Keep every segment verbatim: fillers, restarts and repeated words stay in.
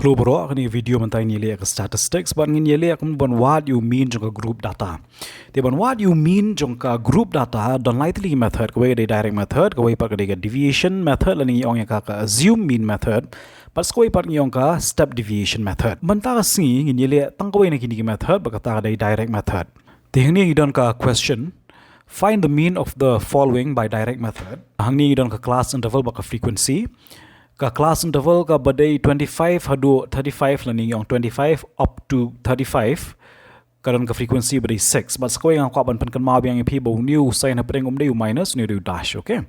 Hello bro, ha kane ka video mynta ngin ïaleh ka statistics, bad ngin ïaleh kumno ban wad ïa u mean jong ka group data. Te ban wad ïa u mean jong ka group data, don lai tylli ki method, kawei ka dei direct method, kawei pat ka dei ka deviation method, lane ngi ong ïa ka ka assume mean method, bad sa kawei pat ngi ong ka step deviation method. Mynta ka sngi ngin ïaleh tang kawei na kine ki method, bad kata ka dei direct method. Te hangne ngi don ka question, find the mean of the following by direct method. Hangne ngi don ka class interval bad ka frequency. Ka class interval kaba dei twenty-five haduh thirty-five, lane ngi ong twenty-five up to thirty-five. Ka don ka frequency ba dei six. Bad sa kawei nga kwah ban pynkynmaw biang ïa phi ba une u sign hapdeng um dei u minus, une u dei u dash, okay?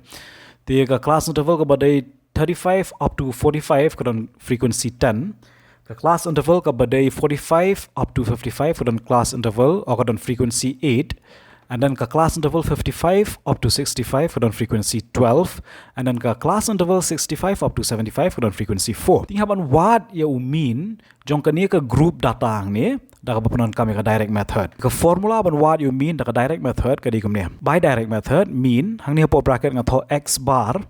Te ka class interval kaba dei thirty-five up to forty-five ka don frequency ten. Ka class interval kaba dei forty-five up to fifty-five ka don class interval, o ka don frequency eight. And then ka class interval fifty-five up to sixty-five ka don frequency twelve. And then ka class interval sixty-five up to seventy-five ka don frequency four. Te ngi hap ban wad ïa u mean jong kane ka group data hangne da kaba pyndonkam ïa ka direct method. Ka formula ban wad ïa u mean da ka direct method ka dei kumne. By direct method, mean, hangne hapoh bracket nga thoh x bar,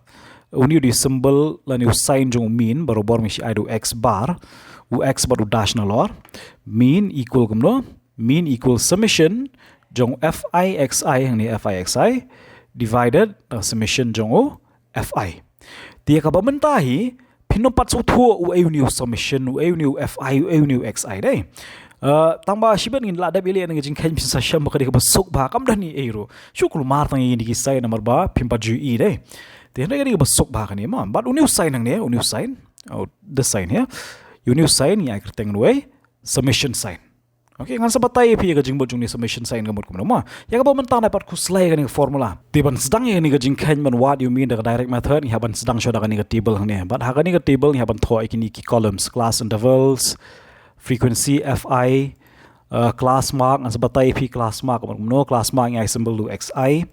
une u dei u symbol lane u sign jong u mean, barabor ngi shu ai da u x bar, u x bad u dash nalor. Mean equal kumno? Mean equal summation jong u fi xi, hangne fi xi, divided, uh, summation jong u fi. Te ïa kaba mynta hi, phin ym pat sngewthuh uei une u summation, uei une u fi, uei une u xi dei. Uh, tang ba shibun ngin lah dep ïaleh na ka jingkheiñ, phin sa shem ba ka dei kaba suk bha, kam don ei ei ruh. Shu kulmar tang ïa kine ki sign namar ba phim pat ju ïohi dei. Te hynrei ka dei kaba suk bha kane mo. Bad une u sign hangne, une u sign. Oh, this sign here. Une u sign ngi ai kyrteng ruh, summation sign. Okay, ngan sa batai ïa phi ïa ka jingmut jong une u summation sign ka mut kumno mo. Ïa kaba mynta ngi pat khuslai ïa kane ka formula. Te ban sdang ïa kane ka jingkheiñ ban wad ïa u mean da ka direct method, ngi hap ban sdang shuwa da kane ka table hangne. Bad ha kane ka table ngi hap ban thoh ïa kine ki columns, class intervals, frequency, fi, uh, class mark, ngan sa batai ïa phi class mark ka mut kumno, class mark ngi ai symbol da u xi.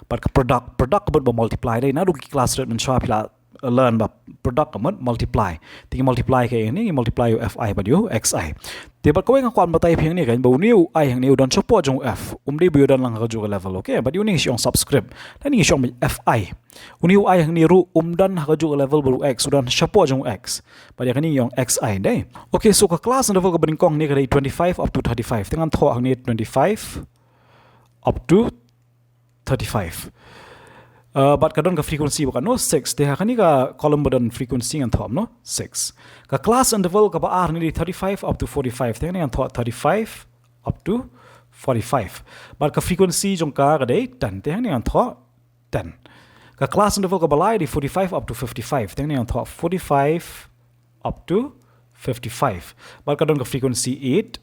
Bad ka product, product ka mut ba multiply dei, naduh ki class rit mynshuwa phi la learn ba product ka mut multiply. Te ngi multiply ka ïa kane, ngi multiply ïa u fi bad ïa u xi. Te bad kawei nga kwah ban batai ïa phi hangne kan, ba une u i hangne u don shapoh jong u f. Um dei ba u don lang ha kajuh ka level, okay? Bad ïa une ngi shu ong subscript. Lane ngi shu ong fi. Une u i hangne ruh um don ha kajuh ka level bad u x, u don shapoh jong u x. Bad ïa kane ngi ong xi dei. Okay, so ka class interval kaba nyngkong hangne ka dei twenty-five up to thirty-five. Te ngan thoh hangne twenty-five up to thirty-five. Uh, bad ka don ka frequency ba katno, six. Te ha kane ka column ba don frequency ngan thoh kumno, six. Ka class interval kaba ar hangne dei thirty-five up to forty-five. Te hangne ngan thoh thirty-five up to forty-five. Bad ka frequency jong ka ka dei ten. Te hangne ngan thoh ten. Ka class interval kaba lai dei forty-five up to fifty-five. Te hangne ngan thoh forty-five up to fifty-five. Bad ka don ka frequency eight.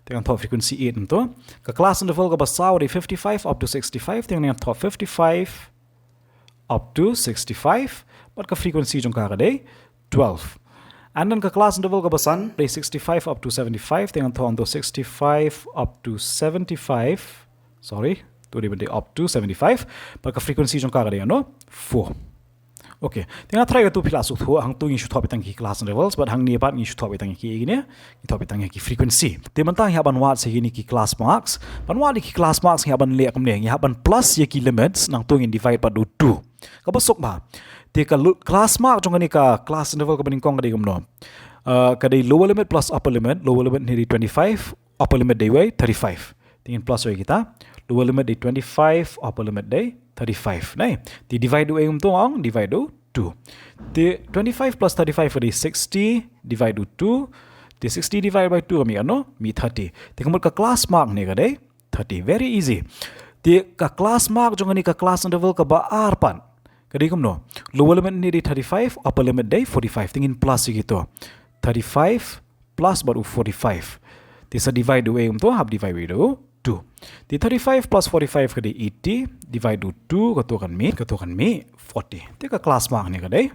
Te ngan thoh frequency eight kumto. Ka class interval kaba saw dei fifty-five up to sixty-five. Te ngan thoh fifty-five up to sixty-five. Bad ka frequency jong ka ka dei twelve. And then ka class interval kaba san dei sixty-five up to seventy-five. Te ngan thoh kumto sixty-five up to seventy-five. Sorry, to dei ban dei up to seventy-five. Bad ka frequency jong ka ka dei kumno, four. Okay. Te nga try katu phi lah sngewthuh, hangtu ngi shu thoh beit tang ki class intervals, bad hangne pat ngi shu thoh beit tang ki, kine, ngi thoh beit tang ki frequency. Te mynta ngi hap ban wad sa kine ki class marks. Ban wad ïa ki class marks ngi hap ban leh kumne, ngi hap ban plus ïa ki limits, nangtu ngin divide bad u two. Kaba suk bha. Te ka lu-, class mark jong kane ka class interval kaba nyngkong ka dei kumno. Uh, ka dei lower limit plus upper limit, lower limit hangne dei twenty-five, upper limit dei wei, thirty-five. Te ngin plus wei kita. Lower limit dei twenty-five, upper limit dei thirty-five. Nai. Te divide u, ong tong, divide u two. Te twenty-five plus thirty-five dei sixty, divide u two. Te sixty divide by two ka mih katno, mih thirty. Te ka mut ka class mark hangne ka dei thirty. Very easy. Te ka class mark jong kane ka class interval kaba ar pat ka dei kumno. Lower limit hangne dei thirty-five, upper limit dei forty-five. Te ngin plus ïa kito. Thirty-five plus bad u forty-five. Te sa divide u, ong tong, hap divide u two. Te thirty-five plus forty-five ka dei eighty, divide u two, kato kan mih, kato kan mih forty. Te ka class mark hangne ka dei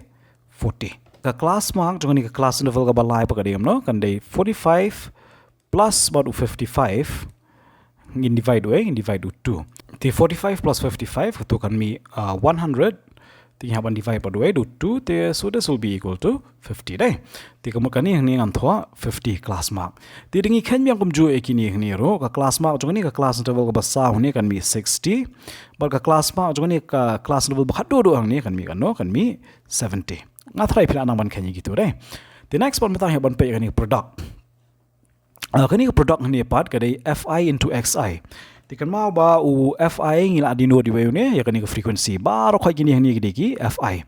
forty. Ka class mark jong kane ka class interval kaba lai pat ka dei kumno, kan dei forty-five plus bad u fifty-five, ngin divide u, eh, ngin divide u two. Te forty-five plus fifty-five, kato kan mih, uh, one hundred. Te ngi hap ban divide bad u, eh, da u two, te, so this will be equal to fifty dei. Te ka mut kane hangne ngan thoh fifty class mark. Te da ngi kheiñ biang kumjuh ïa kine hangne ruh, ka class mark jong kane ka class interval kaba saw hangne kan mih sixty. Bad ka class mark jong kane ka class interval ba khatduh duh hangne kan mih katno, kan mih seventy. Nga tharai phi lah nang ban kheiñ ïa kito dei. Te next pat mynta ngi hap ban peit ïa kane ka product. Uh, kane ka product hangne pat ka dei Fi into Xi. Te kynmaw ba u Fi ngi la denote iwei une ïa kane ka frequency. Baroh khoit kine hangne ki dei ki Fi.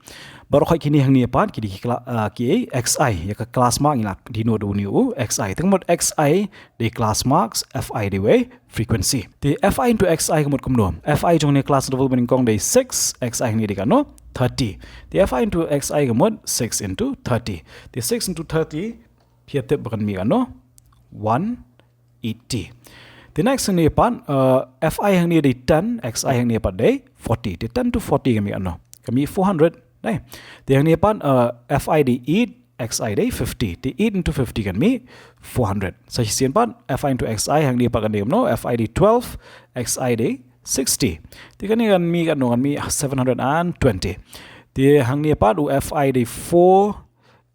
Baroh khoit kine hangne pat ki dei ki cla- uh, ki Xi, ïa ka class mark ngi la denote une u Xi. Te ka mut Xi dei class marks, Fi dei iwei, frequency. Te Fi into Xi ka mut kumno? Fi jong kane class interval ba nyngkong dei six, Xi hangne dei kano? Thirty. Te Fi into Xi ka mut six into thirty. Te six into thirty, phi tip ba kan mih kano? One eighty. Te next hangne pat, uh, Fi hangne dei ten, Xi hangne pat dei forty. Te ten to forty kan mih kano? Kan mih four hundred. Dei. Te hangne pat, uh, Fi dei eight, Xi dei fifty. Te eight into fifty kan mih four hundred. Sa shisien pat, Fi into Xi hangne pat kan dei kumno? Fi dei twelve, Xi dei sixty. Te kane kan mih kano? Kan mih seven hundred and twenty. Te hangne pat u Fi dei four,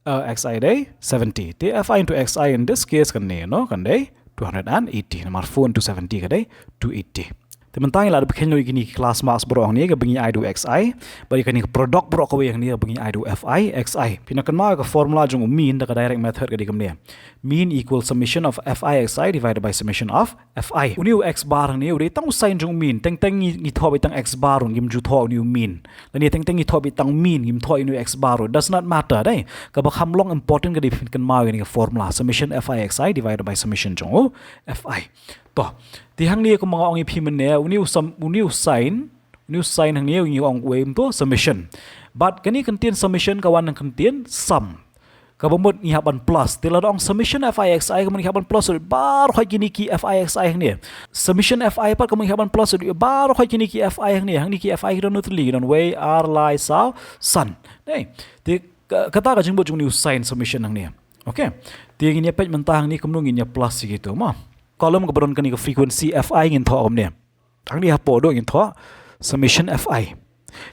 uh, Xi dei seventy. Te Fi into Xi in this case kan dei, no, kan dei two hundred and eighty. Namar four into seventy ka dei two eighty. Te mynta ngi la dep kheiñ noh ïa kine ki class marks baroh hangne kaba ngi ai da u Xi, bad ïa kane ka product baroh kawei hangne kaba ngi ai da u Fi Xi. Phin ïa kynmaw ïa ka formula jong u mean da ka direct method ka dei kumne. Mean equals summation of Fi Xi divided by summation of Fi. Une u X bar hangne u dei tang u sign jong u mean. Teng teng ngi, ngi thoh beit tang X bar ruh, ngim ju thoh une u mean. Lane teng teng ngi thoh beit tang mean, ngim thoh ïa une u X bar ruh. Does not matter, dei. Kaba kham long important ka dei phin kynmaw ïa kane ka formula. Summation Fi Xi divided by summation jong u Fi. To, te hangne kumba nga ong ïa phi mynne, une u sum, une u sign, une u sign hangne ngi ong uei mynta, summation. Bad kane ka ktien summation ka wan na ka ktien sum. Kaba mut ngi hap ban plus. Te lada ong summation Fi Xi ka mut ngi hap ban plus baroh khoit kine ki Fi Xi hangne. Summation Fi pat ka mut ngi hap ban plus baroh khoit kine ki Fi hangne. Hangne ki Fi ki don tylli, ki don wei, ar, lai, saw, san. Dei. Te ka, kata ka jingmut jong une u sign summation hangne. Okay. Te ngin ïa peit mynta hangne kumno ngin ïa plus ïa kito mo. Column kaba don kane ka frequency Fi ngin thoh kumne. Hangne hapoh duh ngin thoh summation Fi.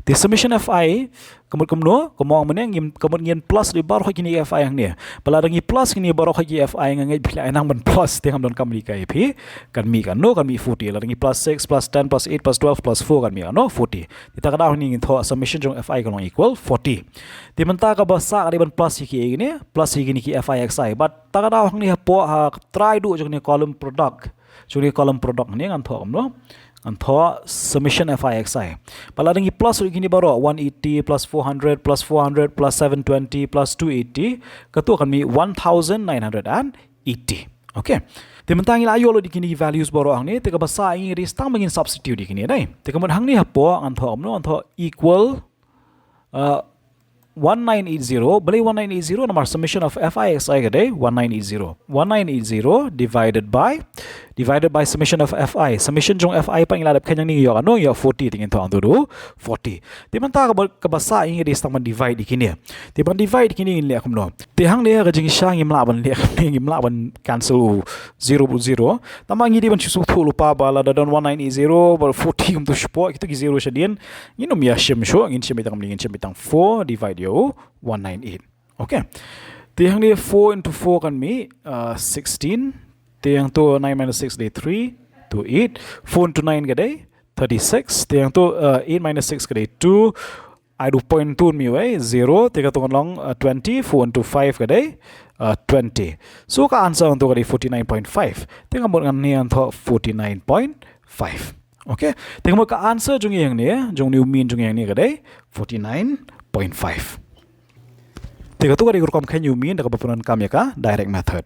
Te summation Fi ka mut kumno, kumno mynne, ngin, ka mut ngin plus ïa baroh khoit kine Fi hangne. Ba lada ngi plus kine baroh khoit ki Fi, nga ngeit phi la ai nang ban plus, te ngam donkam lehkai ïa phi. Kan mih kano? Kan mih forty. Lada ngi plus six, plus ten, plus eight, plus twelve, plus four, kan mih kano? Forty. Te ta ka daw hangne ngin thoh summation jong Fi ka long equal forty. Te mynta kaba sah ka dei ban plus ïa kine, plus ïa kine ki Fi Xi. Bad ta ka daw hangne hapoh, ha trai duh jong kane column product. Jong kane column product hangne ngan thoh kumno? Ngan thoh summation Fi Xi. Ba lada ngi plus ïa kine baroh, one eighty plus four hundred plus four hundred plus seven twenty plus two eighty, kato kan mih one thousand nine hundred and eighty. Okay. Te mynta ngi la ïoh lut ïa kine ki values baroh hangne, te kaba sah ïa ngi dei tang ba ngin substitute ïa kine, dei. Te ka mut hangne hapoh ngan thoh kumno? Ngan thoh equal, uh, one nine eight zero, balei one nine eight zero? Namar summation of Fi Xi ka dei one nine eight zero. One nine eight zero divided by, divided by summation of Fi. Summation jong Fi pat ngi la dep kheiñ hangne, ïoh kano? Ïoh forty, te ngin thoh hangto duh forty. Te mynta kaba, kaba sah ïa ngi dei tang ban divide ïa kine. Te ban divide ïa kine ngin leh kumno? Te hangne ka jingshisha ngim lah ban leh kumne, ngim lah ban cancel u zero bad zero. Tangba ngi dei ban shu sngewthuh lypa ba lada don one nine eight zero bad forty kumto shapoh, kito ki zero shadien, ngin ym ïa shim shuh, ngin shim beit tang kumne, ngin shim beit tang four divide ïa u one nine eight. Okay. Te hangne four into four kan mih, uh, sixteen. Te hangto nine minus six dei three, to eight. Four into nine ka dei thirty-six. Te hangto, uh, eight minus six ka dei two. Ai da u point two mih wei, zero. Te kato kan long, uh, twenty. Four into five ka dei, uh, twenty. So ka answer hangto ka dei forty-nine point five. Te ka mut ngan, ngan thoh forty-nine point five. Okay. Te ka mut ka answer jong ngi hangne, jong une u mean jong ngi hangne ka dei forty-nine point five. Te kato ka dei ka rukom kheiñ ïa u mean da kaba pyndonkam ïa ka direct method.